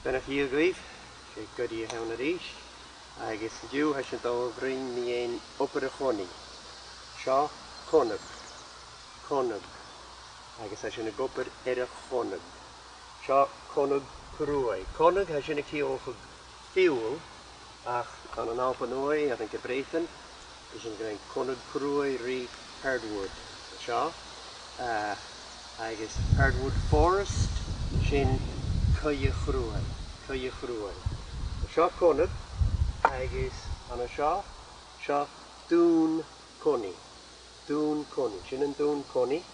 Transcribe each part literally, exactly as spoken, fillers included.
Beannachd Dhia dhuibh, 's e Goiridh a th' ann a-rithist, agus an-diugh tha sinn a' dol a bhruidhinn mu dheidhinn obair a' choinnich. Seo connadh, connadh, agus tha sinn ag obair air a' chonnadh. Seo connadh cruaidh. Connadh, tha sin a' ciallachadh fuel, ach ann an Alba Nuadh, ann an Ceap Breatainn, bidh sinn ag ràdh connadh cruaidh ri hardwood. Seo, eh, agus hardwood forest, sin coille chruaidh, coille chruaidh. Seo connadh, agus ann an seo, seo dùn connaidh, dùn connaidh, sin an dùn connaidh,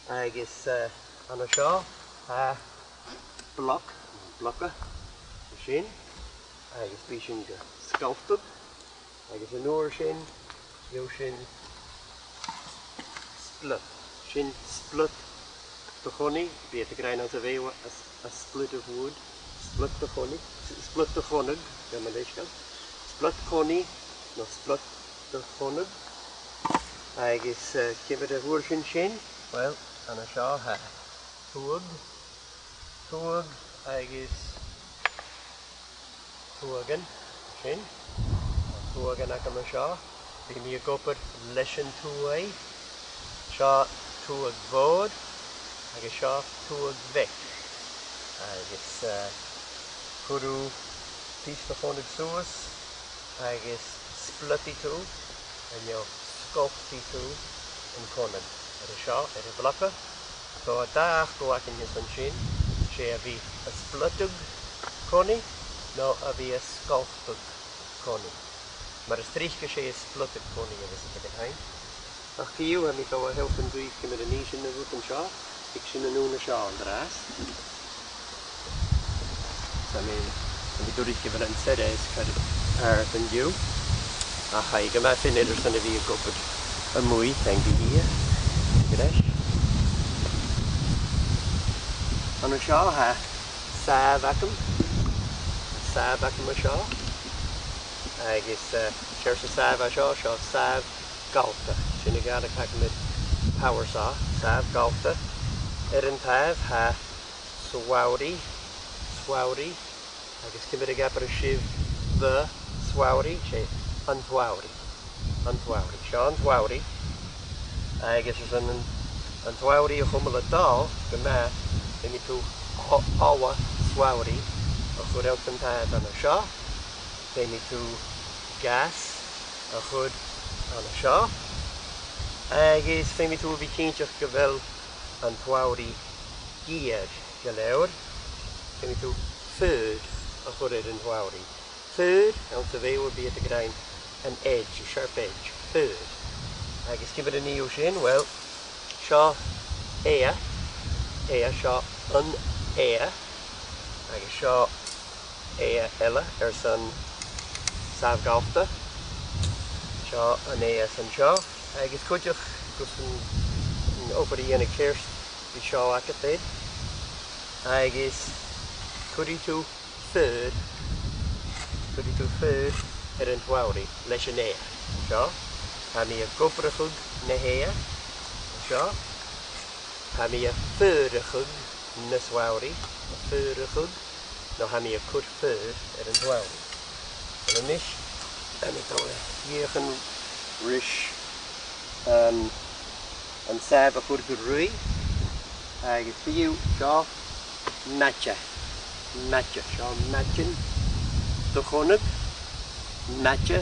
agus, eh, ann an seo, tha bloc, bloca, sin, agus bidh sinn ga sgoltadh, agus an uair sin, gheibh sinn splut, sin splut de chonnaidh, bidh iad ag ràdh anns a' Bheurla a, a split of wood, splut de chonnaidh, s-, splut de chonnadh, gabh mo leisgeul, splut connaidh, no splut de chonnadh, agus, eh, ciamar a fhuair sinn sin? Uill, ann an seo tha tuagh, tuagh agus tuaghan, sin. An tuaghan agam an seo. Bidh mi ag obair leis an tuagh. Seo tuagh mhòr, agus seo tuagh bheag. Agus, eh, cuiridh tu pìos de chonnadh suas, agus spluididh tu, no sgoltidh tu an connadh. Air an seo, air a' bhloca. So, an dà fhacal a th' againn airson sin, 's e a bhith a' spluideadh connaidh, no a bhith a' sgoltadh connaidh. Mar as trice 's e a' spluideadh connaidh a bhios againn fhèin. Ach co-dhiù, tha mi a' dol a shealltainn dhuibh ciamar a nì sinn an rud an seo, thig sinn a-null an seo an-dràsta. Tha mi, tha mi duilich gu bheil an t-sreath air a chur àrd an-diugh. Ach tha e gu math fìor airson a bhith ag obair a-muigh, taing do Dhia. Greis. Ann an seo tha sàbh agam. Sàbh agam an seo. Agus, eh, seòrsa sàbh a tha seo, seo sàbh gallta. Sin a' Ghàidhlig a th' agam air power saw, sàbh gallta. Air an taobh tha slabhraidh, slabhraidh, agus ciamar a dh'abras sibh the slabhraidh, 's e an t-slabhraidh, an t-slabhraidh. Seo an t-slabhraidh, agus airson an, an t-slabhraidh a chumail a' dol gu math, feumaidh tu o-, ola slabhraidh a chur anns an taobh ann an seo, feumaidh tu gas a chur ann an seo, agus feumaidh tu a bhith cinnteach gu bheil an t-slabhraidh geur gu leòr, feumaidh tu faobhar a chur air an t-slabhraidh. Faobhar, anns a' Bheurla bidh iad ag ràdh an edge, a sharp edge, faobhar. Agus ciamar a nì thu sin? Uill, seo eighe, eighe, seo an eighe, agus seo eighe eile airson sàbh gallta. Seo an eighe san seo. Agus cuideachd gus an, an obair a dhèanamh ceart, bidh seo agad air. Agus cuiridh tu faobhar, cuiridh tu faobhar air an t-slabhraidh leis an eighe. Seo. Tha mi a' gobaireachadh na h-eighe. Seo. Tha mi a' faobharachadh na slabhraidh, a' faobharachadh, no tha mi a' cur faobhar air an t-slabhraidh. An-dràsta, tha mi a' dol a dh'fheuchainn ris, um, an sàbh a chur gu ruith, agus co-dhiù seo maide, maide, seo maidean de chonnadh, maide,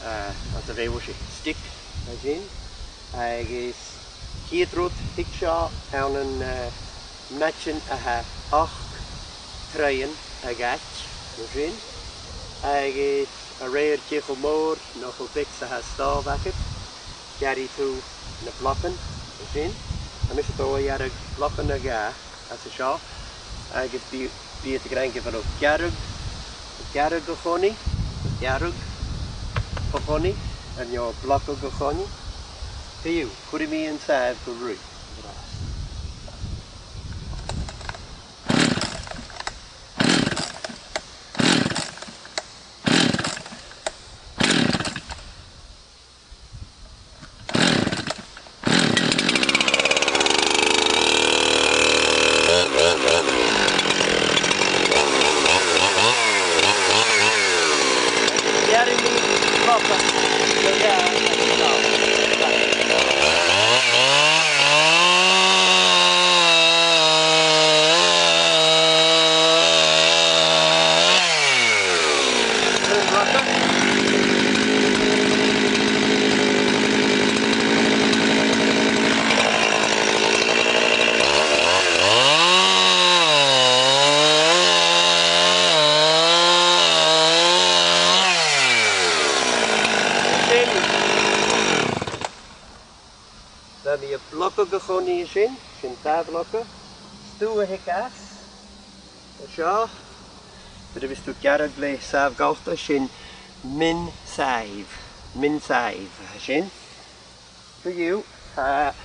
eh, anns a' Bheurla 's e stick a th' ann, agus a' chiad rud, thig seo ann an, eh, maidean a tha ochd troighean a dh'fhaid, mar sin, agus a rèir dè cho mòr no cho beag 's a tha an stòbh agad, gearraidh tu na blocan, mar sin. Tha mise a' dol a ghearradh blocan a dhà às a seo, agus bidh, bidh iad ag ràdh gu bheil thu a' gearradh, a' gearradh a' chonnaidh, a' gearradh a' chonnaidh, no a' blocadh a' chonnaidh. Co-dhiù, cuiridh mi an sàbh gu ruith. Tha mi a' blogadh a' choinnich an sin, sin dà bhlogadh. 'S tu a thig às an seo. Nuair a bhios tu a' gearradh le sàbh-gholta, sin min-sàimh, min-sàimh, sin. Co-dhiù, tha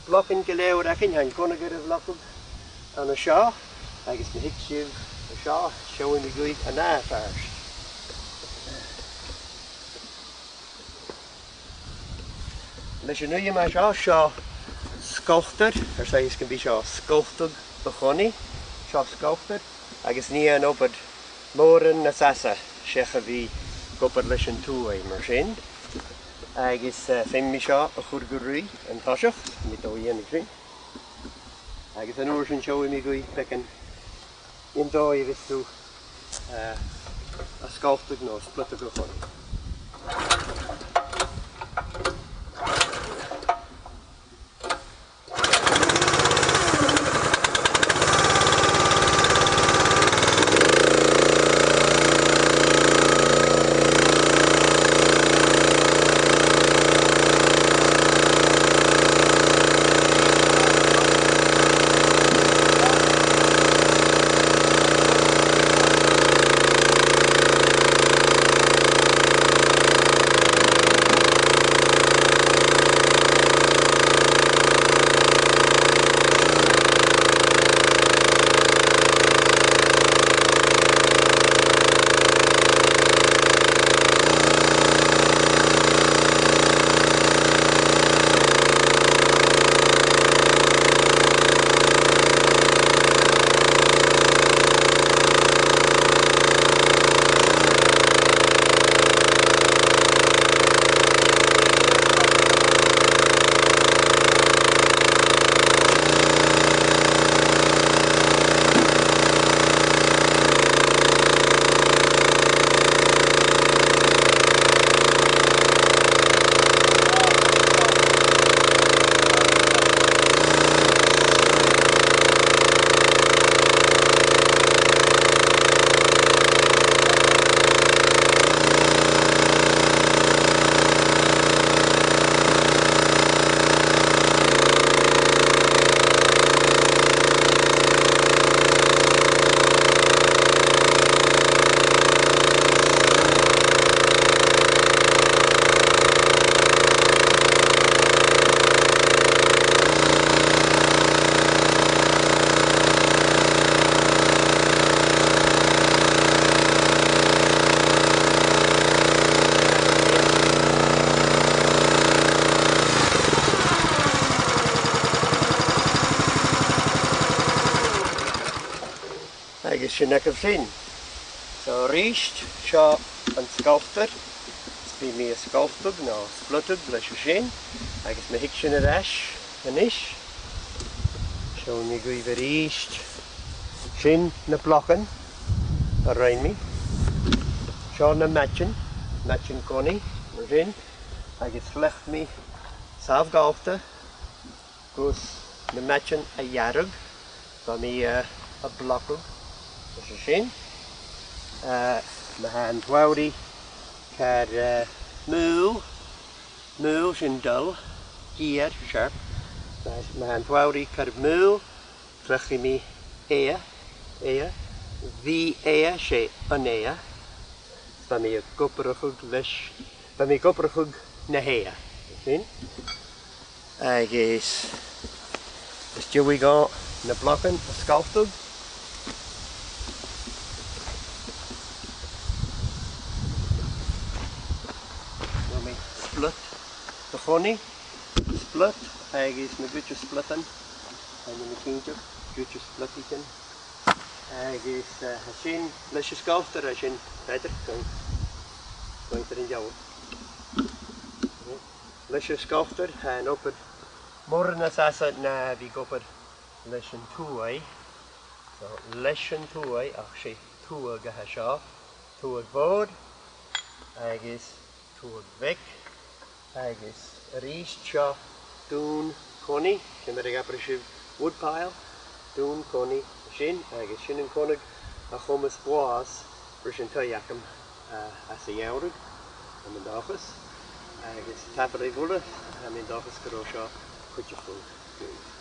blogain gu leòr againn, tha an connadh air a bhlogaigeadh an seo, agus ma thig sibh an seo, seallaidh mi dhuibh an ath phàirt. Leis an uidheam a tha seo, seo sgoltair, air sàillibh 's gum bi seo a' sgoltadh a' choinnich, seo sgoltair, agus nì e an obair mòran nas fhasa seach a bhith ag obair leis an tuath mar sin. Agus, eh, feumaidh mi seo a chur gu ruith an toiseach, mi dol a dhèanamh sin. Agus an uair sin seallaidh mi dhuibh beagan an dòigh a bhios tu, eh, a' sgoltadh no a' spliotaich a' choinnich. Agus sin agaibh sin. So, a-rithist, seo an sgoltair. Is bidh mi a' sgoltadh no a' spliotaich leis a sin, agus ma thig sinn air ais a-nis, seallaidh mi dhuibh a-rithist. Sin na blogain a rinn mi. Seo na maidean, maidean connaidh, mar sin, agus chleachd mi sàbh-gholta gus na maidean a ghearradh. Bha mi, eh, a' blogadh leis a sin. Eh, ma tha an t-samhradh car, eh, maol, maol, sin dull, geur, sharp. Ma, ma tha an t-samhradh car maol, cleachdaidh mi eighe, eighe, bidh eighe, 's e an eighe. Bha mi ag obrachadh leis, bha mi ag obrachadh na h-eighe. Sin. Agus is dòcha gu bheil na blogain a' sgoltadh. Bha mi a' spliot a' choinneamh, spliot, agus na cuid spliotan, agus na cuid, cuid spliotaichean. Agus, eh, sin leis an sgoltair, sin, b'fheudar, gun, gun tèid an dealbh. Leis an sgoltair, tha an obair mòran nas fhasa na bhith ag obair leis an tuath. So, leis an tuath, ach 's e tuath a tha seo, tuath mhòr, agus tuath bheag, agus a-rithist seo dùn connaidh, sin mar a dh'abras sibh woodpile, dùn connaidh sin, agus sin an connadh a chumas blàths ris an taigh agam, eh, anns a' gheamhradh, tha mi an dòchas. Agus tapadh leibh uile, tha mi an dòchas gun robh seo cuideachail dhuibh.